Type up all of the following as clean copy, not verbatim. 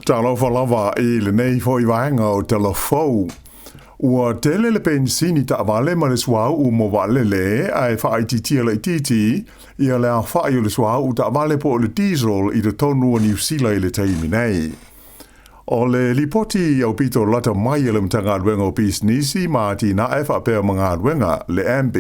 Talofa lava i lenei foi vaega o Tala Fou. Ua tele le penisini taavale ma le suauu mo vaalele ae faaitiitia laitiiti ia le aofai o le suauu taavale po o le diesel i totonu o Niu Sila i le taimi nei. O le lipoti aupito lata mai a le Matagaluega o Pisinisi ma Atinae faapea ma Galuega, le MB,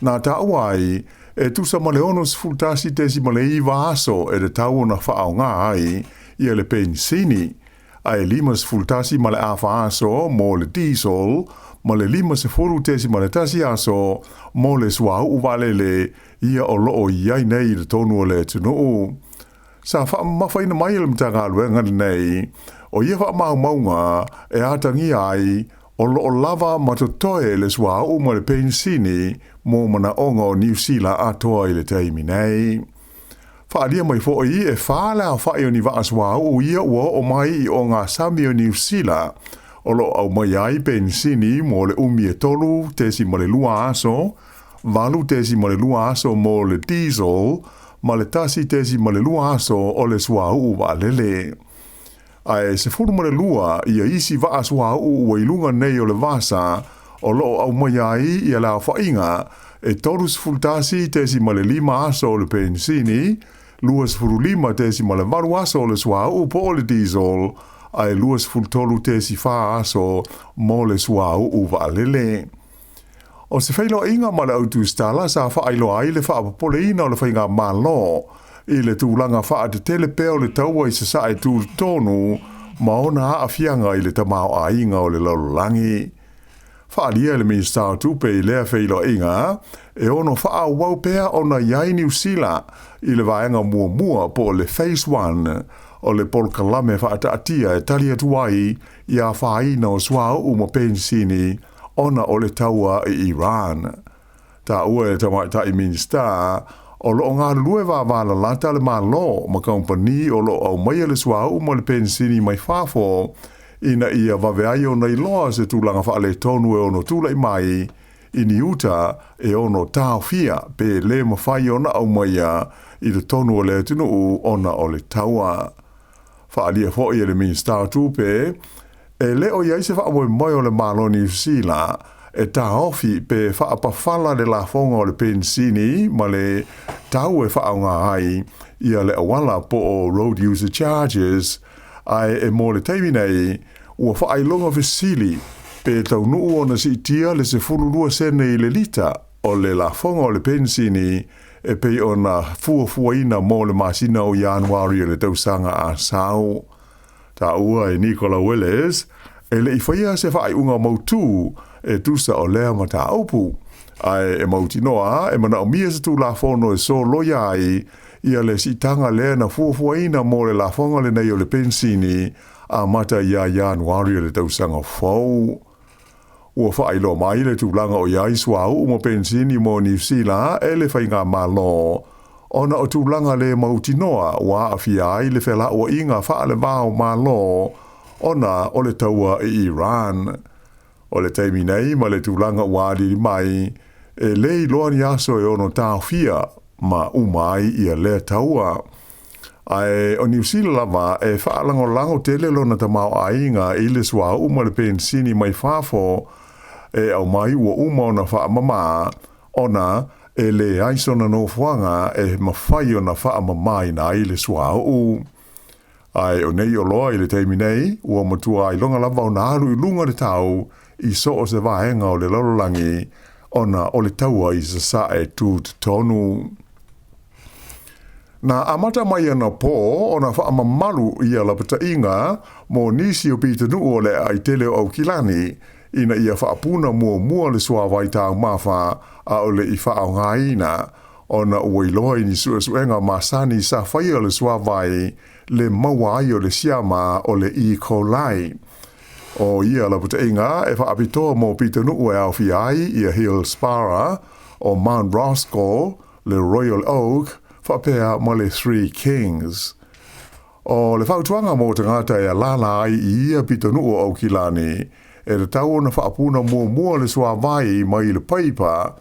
na taua ai e tusa ma le 61.9 aso e tatau ona faaaoga ai ia le penisini, ae 51.4 aso mo le diesel ma le 50.1 aso mo le suauu vaalele ia o lo o i ai nei i totonu o le atunuu. Sa faamamafaina mai e le Matagaluega lenei o ia faamaumauga e atagia ai o lo o lava ma totoe le suauu ma le penisini mo manaoga o Niu Sila atoa i le taimi nei. Faaalia mai foi e fa le aofai o ni vaa suauu ia ua oo mai i ogasami o Niu Sila o lo o aumai ai penisini mo le umi e 3.2 aso, 8.2 aso mo le diesel ma le 1.2 aso o le suauu vaalele. Ae 12 ia isi vaa suauu ua i luga nei o le vasa o lo o aumai ai ia le aofaiga e 31.5 aso o le penisini, 25.8 aso o le suauu po o le diesel, ae 23.4 aso mo le suauu vaalele. O se feiloaiga ma le au tusitala sa faailoa ai le faapopoleina o le faigamalo i le tulaga faatetele pea o le taua i sasae tutotonu ma ona aafiaga i le tamaoaiga o le lalolagi. Faaalia e le Minisita o Tupe i lea feiloaiga e ono faaauau pea ona i ai Niu Sila i le vaega muamua po o le Phase 1 o le polokalame faataatia e tali atu ai i afaina o suauu ma penisini ona o le taua i Iran. Taua e le tamaitai Minisita o lo o galulue vavalalata le Malo ma kamupani o lo o aumaia le suauu ma le penisini mai fafo ina ia vave ai ona iloa se tulaga faaletonu e ono tulai mai i ni uta e ono taofia pe le mafai ona aumaia i totonu o le atunuu ona o le taua. Faaalia foi e le Minisita o Tupe e le o i ai se faamoemoe o le Malo o Niu Sila e taofi pe faapafala le lafoga o le penisini ma le tau e faaaoga ai ia le auala po o road user charges, ae e mo le taimi nei ua faailoga fesili pe taunuu ona siitia le 12 sene i le lita o le lafoga o le penisini e pei ona fuafuaina mo le masina o Ianuari o le tausaga a sau. Taua e Nicola Willis e le i faia se faaiuga mautū e tusa o lea mataupu, ae e mautinoa e manaomia se Tulafono e soloia ai ia le siitaga lea na fuafuaina mo le lafoga lenei o le penisini amata ia Ianuari o le tausaga fou. Ua faailoa mai le tulaga o i ai suauu ma penisini mo Niu Sila e le faigamalo ona o tulaga le mautinoa ua aafia ai le felauaiga faale-va-o-Malo ona o le taua i Iran. O le taimi nei ma le tulaga ua aliali mai, e le iloa ni aso e ono taofia ma uma ai ia lea taua. Ae o Niu Sila lava e faalagolago tele lona tamaoaiga i le suauu ma le penisini mai fafo e aumai ua uma ona faamama, ona e leai sona nofoaga e mafai ona faamamaina ai le suauu. Ae o nei oloa i le taimi nei, ua matua iloga lava ona alu i luga le tau i so o se vaega o le lalolagi ona o le taua i sasae tutotonu. Na amata mai anapō ona faamamalu ia lapataiga mo nisi o pitonuu o le aai tele o Aukilani ina ia faapuna muamua le suāwai taumafa a o le i faaaogaina, ona ua iloa i ni suesuega masani sa faia le suāwai le maua ai o le siama o le E. coli. O ia lapataiga e faapitoa mo pitonuu e aofia ai ia Hillsborough, o Mount Roskill, le Royal Oak, faapea ma le Three Kings. O le fautuaga mo tagata e alaala ai i ia pitonuu o Aukilani, e tatau ona faapuna muamua le suāwai mai le paipa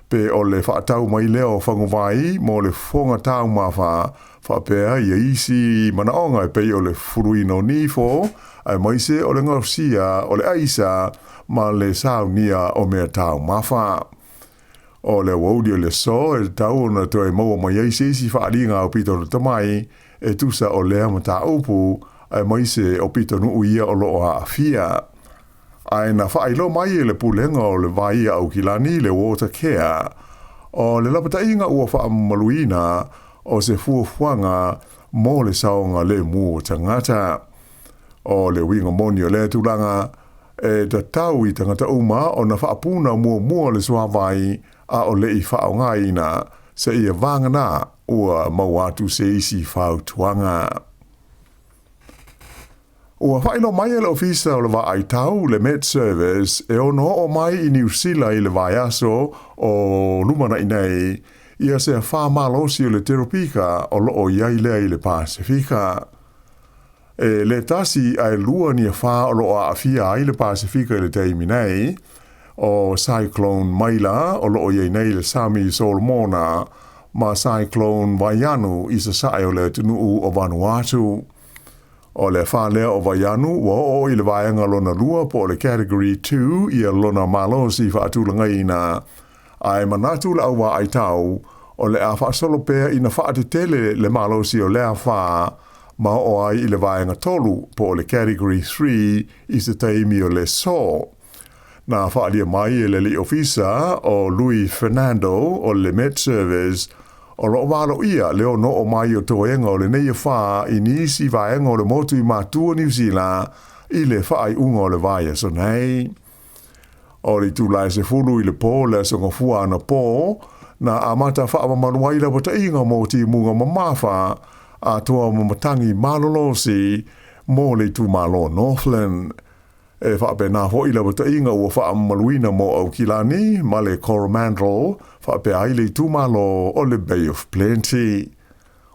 Pe o le faatau mai lea o faguvai mo le fofoga taumafa faapea ia isi manaoga e pei o le fufuluina o nifo, aemaise o le gaosia o le aisa ma le saunia o mea taumafa. O le aoauli o le aso e tatau ona toe maua mai ai se isi faaaliga aupito lata mai e tusa o lea mataupu aemaise o pitonuu ia o lo o aafia. Ae na faailoa mai e le Pulega o le Vai a Aukilani le Watercare, o le lapataiga ua faamamaluina o se fuafuaga mo le saogalemu o tagata. O le uiga moni o lea tulaga, e tatau i tagata uma ona faapuna muamua le suavai a o le i faaaogaina, seia vagana ua maua atu se isi fautuaga. Ua faailoa mai e le Ofisa o le Vaai Tau, le Met Service, e ono oo mai i Niu Sila i le vaiaso o lumanai nei, ia se afa malosi o le teropika o lo o i ai lea i le Pasefika. E le tasi ae lua ni afa o lo o aafia ai le Pasefika i le taimi nei, o Cyclone Maila o lo o i ai nei i le Sami i Solomona, ma Cyclone Vaianu i sasae o le atunuu o Vanuatu. O le afa lea o Vaianu ua oo i le vaega lona lua po o le Category 2 ia lona malosi faatulagaina, ae manatu le au vaai tau o le a faasolo pea ina faatetele le malosi o lea afa ma oo ai i le vaega tolu po o le Category 3 i se taimi o le so. Na faaalia mai e le alii ofisa o Luis Fernando o le Met Service O lo o valoia le ono oo mai o toega o lenei afa i nisi vaega o le motu i Matua Niu Sila i le faaiuga o le vaiaso nei. O le itula e 10 i le po o le Aso Gafua anapō, na amata faamamalu ai lapataiga mo timuga mamafa atoa ma matagi malolosi mo le itumalo Northland. E faapena foi lapataiga ua faamamaluina mo Aukilani ma le Coromandel faapea ai le itumalo o le Bay of Plenty.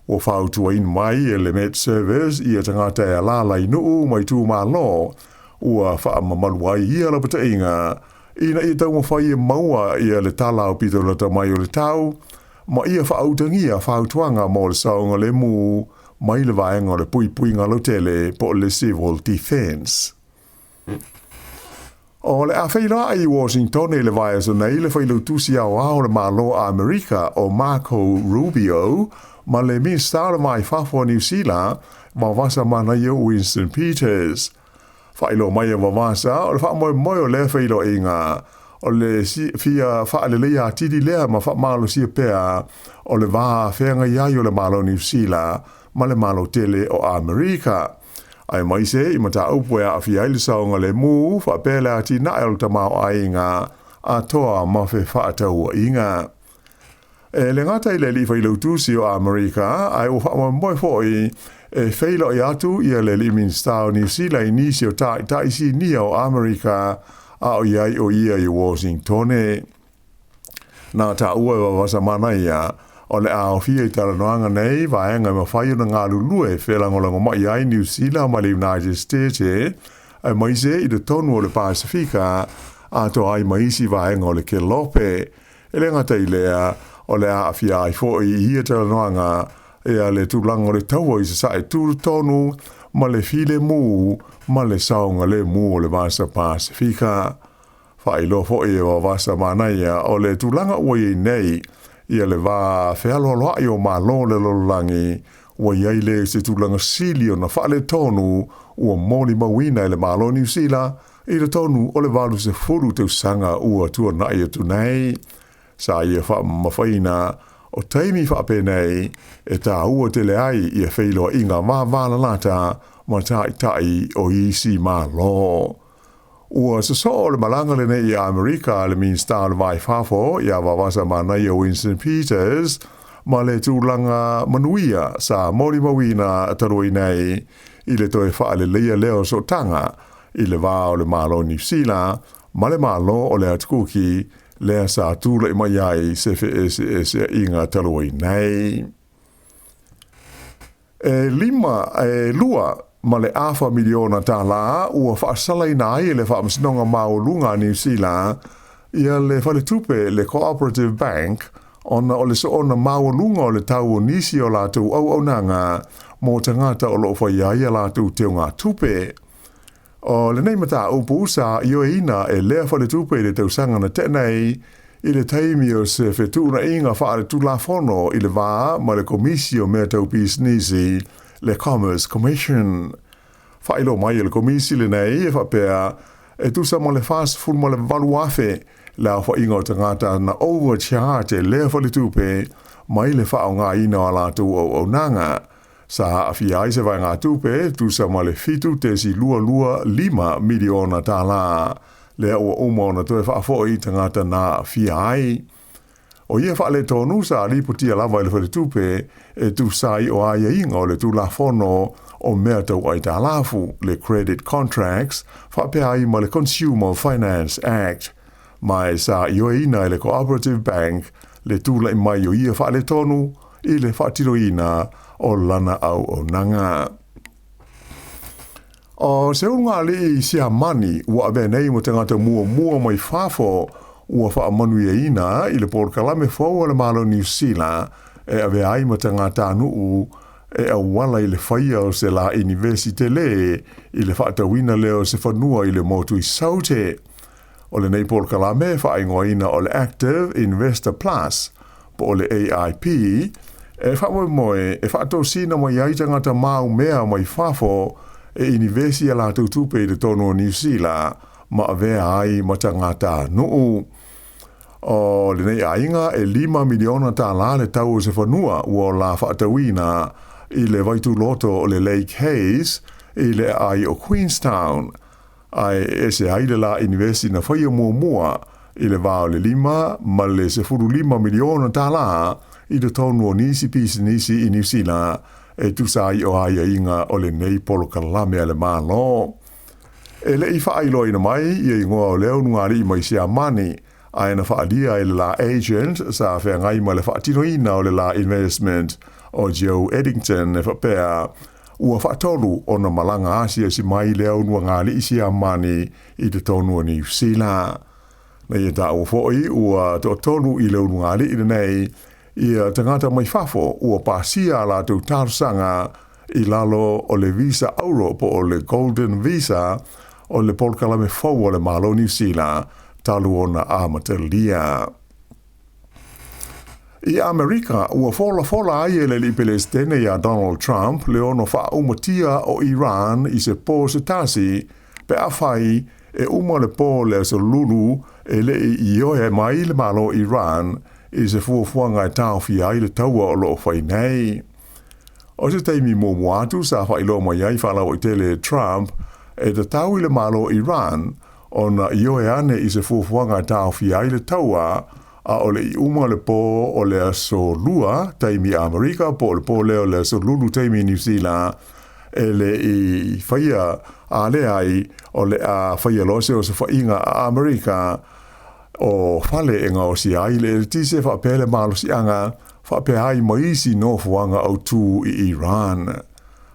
Ua fautuaina mai e le Met Service ia tagata e alaala i nuu ma itumalo ua faamamalu ai ia lapataiga ina ia taumafai e maua ia le tala aupito lata mai o le tau ma ia faautagia fautuaga mo le saogalemu mai le vaega o le puipuiga lautele po o le Civil Defence. O le a feiloai i Washington i le vaiaso nei le Failautusi Aoao o le Malo a Amerika o Marco Rubio ma le Minisita o le Va i Fafo a Niu Sila, Vavasa Manaia Winston Peters. Faailoa mai e Vavasa o le faamoemoe o lea feiloaiga o le fia faaleleia atili lea ma faamalosia pea o le va feagai ai o le Malo o Niu Sila ma le Malo tele o Amerika. Aemaise i mataupu e aafia ai le saogalemu faapea le atinae o le tamaoaiga atoa ma fefaatauaiga. E le gata i le alii failautusi o Amerika, ae ua faamoemoe foi e feiloai atu ia le alii Minisita o Niu Sila i nisi o taitai sinia o Amerika a o i ai o ia i Washingtone. Na taua e Vavasa Manaia, o le a aofia i talanoaga nei vaega e mafai ona galulue felagolagomai ai Niu Sila ma le United States, aemaise i totonu o le Pasefika atoa ai ma isi vaega o le Kelope. E le gata i lea, o le a aafia ai foi i ia talanoaga ia le tulaga o le taua i sasae tutotonu ma le filemu ma le saogalemu o le Vasa Pasefika. Faailoa foi e Vavasa Manaia o le tulaga ua i ai nei ia le va fealoaloai o Malo o le lalolagi, ua i ai lea i se tulaga sili ona faaletonu ua molimauina e le Malo o Niu Sila i totonu o le 80 tausaga ua tuanai atu nei. Sa ia faamamafaina o taimi faapenei e tāua tele ai ia feiloaiga vavalalata ma taitai o isi Malo. Ua sosoo le malaga lenei i Amerika a le Minisita o le Va i Fafo ia Vavasa Manaia Winston Peters ma le tulaga manuia sa molimauina talu ai nei i le toe faaleleia lea o sootaga i le va o le Malo o Niu Sila ma le Malo o le Atu Kuki lea sa tulai mai ai se feeseeseaiga talu ai nei. E lima, e lua ma le afa miliona tālā ua faasalaina ai e le Faamasinoga Maualuga a Niu Sila ia le faletupe le Cooperative Bank ona o le soona maualuga o le tau o nisi o latou auaunaga mo tagata o lo o faia ai a latou teugatupe. O lenei mataupu sa ioeina e lea faletupe i le tausaga na tea nei i le taimi o se fetuunaiga faaletulafono i le va ma le Komisi o Mea Tau Pisinisi, le Commerce Commission. Faailoa mai e le Komisi lenei e faapea e tusa ma le 48,000 le aofaiga o tagata na overcharge e lea faletupe mai le faaaogaina o a latou auaunaga. Sa aafia ai se vaegatupe e tusa ma le $7.225 miliona tala, lea ua uma ona toe faafoi i tagata na aafia ai. O ia faaletonu sa lipotia lava e le Faletupe e tusa ai o aiaiga o le Tulafono o Mea Tau Aitalafu, le Credit Contracts, faapea ai ma le Consumer Finance Act, ma e sa ioeina e le Cooperative Bank le tulai mai o ia faaletonu i le faatinoina o lana auaunaga. O se ulugalii Siamani ua avea nei ma tagata muamua mai fafo ua faamanuiaina i le polokalame fou a le Malo o Niu Sila e avea ai ma tagatanuu e auala i le faia o se la inivesi tele i le faatauina lea o se fanua i le motu i Saute. O lenei polokalame e faaigoaina o le Active Investor Plus, po o le AIP, e faamoemoe e faatosina mai ai tagata maumea mai fafo e inivesi a latou tupe i totonu o Niu Sila ma avea ai ma tagatanuu. O lenei aiga e $5 miliona tala le tau o se fanua ua o la faatauina i le vaituloto o le Lake Hayes i le aai o Queenstown, ae e ese ai le la inivesi na faia muamua i le va o le $5 ma le $15 miliona tala i totonu o nisi pisinisi i Niu Sila e tusa ai o aiaiga o lenei polokalame a le Malo. E le i faailoaina mai ia igoa o le ulugalii mai Siamani, ae na faaalia e le la agent sa feagai ma le faatinoina o le la investment o Joe Eddington e faapea ua faatolu ona malaga asiasi mai le ulugalii Siamani i totonu o Niu Sila. Na ia taua foi ua toatolu i le ulugalii lenei ia tagata mai fafo ua pasia a latou talosaga i lalo o le visa auro po o le Golden Visa o le polokalame fou a le Malo o Niu Sila talu ona amatalia. I Amerika, ua folafola ai e le alii Pelesitene ia Donald Trump le ono faaumatia o Iran i se po se tasi pe afai e uma le po o le aso Lulu e le i ioe mai le Malo o Iran i se fuafuaga e taofia ai le taua o lo o fai nei. O se taimi muamua atu sa faailoa mai ai faalauaitele e Trump e tatau i le Malo o Iran ona ioe ane i se fuafuaga e taofia ai le taua, a o le i uma le po o le aso Lua taimi Amerika po o le po lea o le aso Lulu taimi Niu Sila, e le i faia a leai o le a faia loa se osofaiga a Amerika o fale e gaosia ai le eletise faapea le malosiaga faapea ai ma isi nofoaga autū i Iran.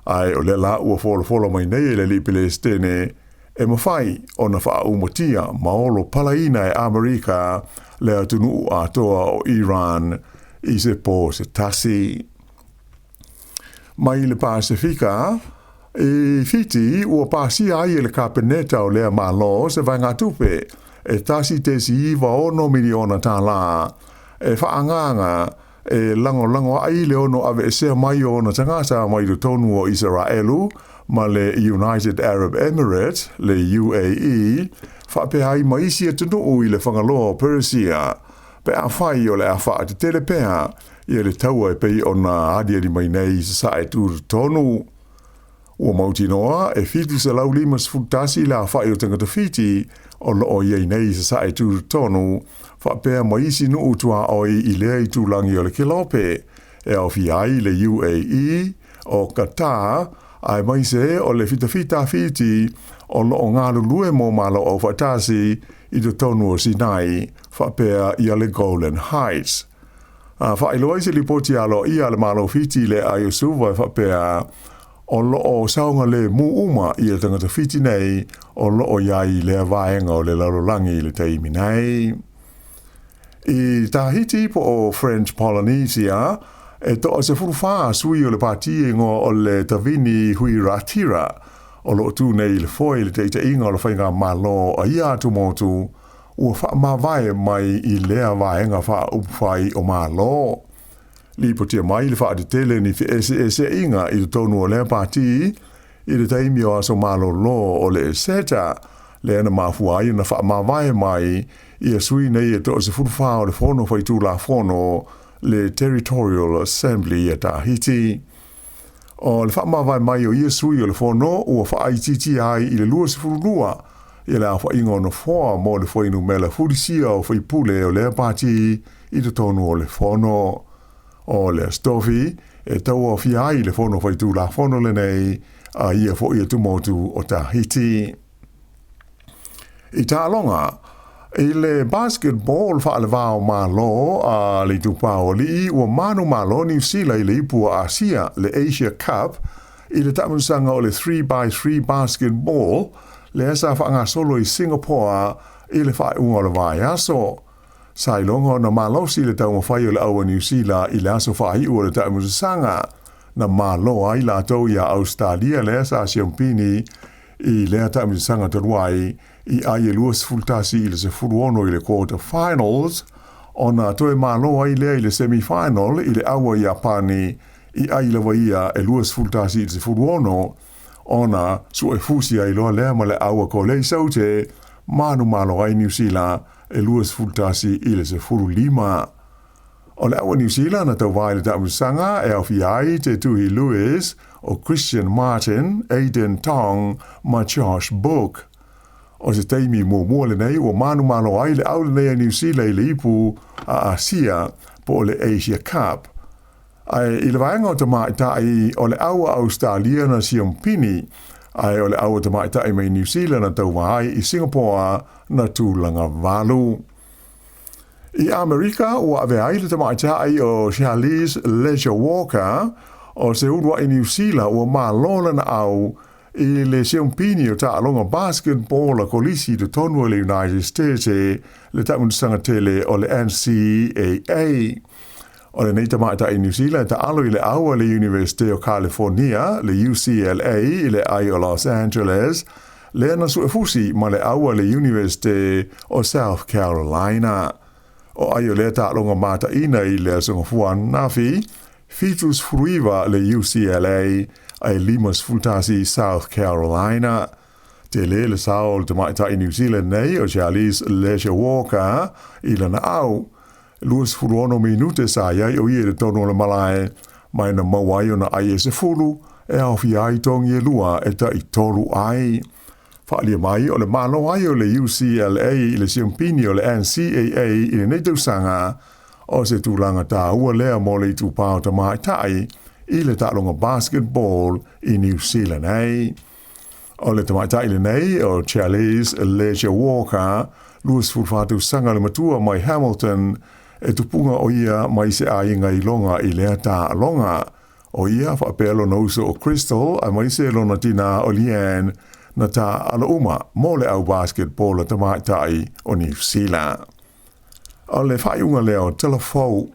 Ae o lea la ua folafola mai nei e le alii Pelesitene e mafai ona faaaumatia ma olo palaina e Amerika le atunuu atoa o Iran i se po se tasi. Mai le Pasefika, i Fiti ua pasia ai e le Kapeneta o lea Malo se vaegatupe e $1.96 miliona tala e faaagaaga e lagolago ai le ono aveesea mai o ona tagata mai totonu o Isaraelu ma le United Arab Emirates, le UAE, faapea ai ma isi atunuu i le Fagaloa o Perisia, pe afai o le a faatetele pea ia le taua e pei ona aliali mai nei i Sasae tutotonu. Ua mautinoa e 751 le aofai o tagata Fiti o lo o i ai nei i Sasae tutotonu, faapea ma isi nuu tuaoi i lea itulagi o le Kelope, e aofia ai le UAE, o Qatar, aemaise o le fitafita Fiti o lo o galulue mo Malo Aufaatasi i totonu o Sinai, faapea ia le Golan Heights. A faailoa i se lipoti aloaia a le Malo Fiti i le aai o Suva e faapea, O lo o saogalemu uma ia tagata Fiti nei o lo o i ai i lea vaega o le lalolagi i le taimi nei. I Tahiti po o French Polynesia, e toa 14 sui o le pati e igoa o le Tavini Huiraatira o lo o tu nei i le foe i le taitaiga o le faigamalo a ia atumotu ua faamavae mai i lea vaega faaupufai o Malo. Lipotia mai le faatetele ni feeseeseaiga i totonu o lea pati i le taimi o aso malolo o le Eseta, lea na mafua ai ona faamavae mai ia sui nei e toa 14 o le Fono Faitulafono, le Territorial Assembly a Tahiti. O le faamavae mai o ia sui o le Fono ua faaitiitia ai i le 22 ia le aofaiga o nofoa mo le fuainumera fulisia o faipule o lea pati i totonu o le Fono. O le Aso Tofi e tauaofia ai le Fono Faitulafono lenei a ia foi atumotu o Tahiti. I taaloga, i le basketball faalevao Malo a le Itupa o Alii ua manumalo Niu Sila i le Ipu o Asia, le Asia Cup, i le taamilosaga o le 3x3 basketball lea sa faagasolo i Singapore i le faaiuga o le vaiaso. Sa iloga ona malosi le taumafai o le au a Niu Sila i le aso faaiu o le taamilosaga na malo ai latou iā Ausetalia lea sa siompini i lea taamilosaga talu ai i ai e 21 i le 16 i le quarter finals ona toe malo ai lea i le semi final i le au a Iapani i ai lava ia e 21 i le 16 ona suefusi ai loa lea ma le au a Kolei Saute manumalo ai Niu Sila e 21 i le 15. O le au a Niu Sila na tauva i le taamilosaga e aofia ai te Tuhi Lewis, o Christian Martin, Aidan Tong ma Josh Book. O se taimi muamua lenei ua manumalo ai le au lenei a Niu Sila i le Ipu a Asia po o le Asia Cup. Ae i le vaega o tamaitai, o le au a Ausetalia na siompini, ae o le au a tamaitai mai Niu Sila na tauva ai i Singapore na tulaga valu. I Amerika, ua avea ai le tamaitai o Charlize Leger-Walker o se uluai Niu Sila ua malo lana au i le siompini o taaloga basketball a kolisi i totonu o le United States le taamilosaga tele o le NCAA. O lenei tamaitai Niu Sila e taalo i le au a le Iunivesite o California, le UCLA, i le ai o Los Angeles, lea na suefusi ma le au a le Iunivesite o South Carolina. O ai o lea taaloga mataina i le Aso Gafua ananafi, 79 le UCLA ae 51 South Carolina. Tele le sao o le tamaitai New Zealand nei o Charlize Leger-Walker i lana au. 26 minute sa i ai o ia i totonu o le malae, ma na maua ai ona ai e 10 e aofia ai togi e lua e tai tolu ai. Faaalia mai o le malo ai o le UCLA i le siompini o le NCAA i lenei tausaga, o se tulaga taua lea mo le itupa o tamaitai i le taaloga basketball i New Zealand nei. O le tamaitai lenei o Charlize Leger-Walker, 24 tausaga le matua mai Hamilton, e tupuga o ia mai se aiga iloga i lea taaloga. O ia faapea lona uso o Crystal aemaise lona tina o Leanne na taaalo uma mo le au basketball a tamaitai o Niu Sila. O le faaiuga lea o Tala Fou.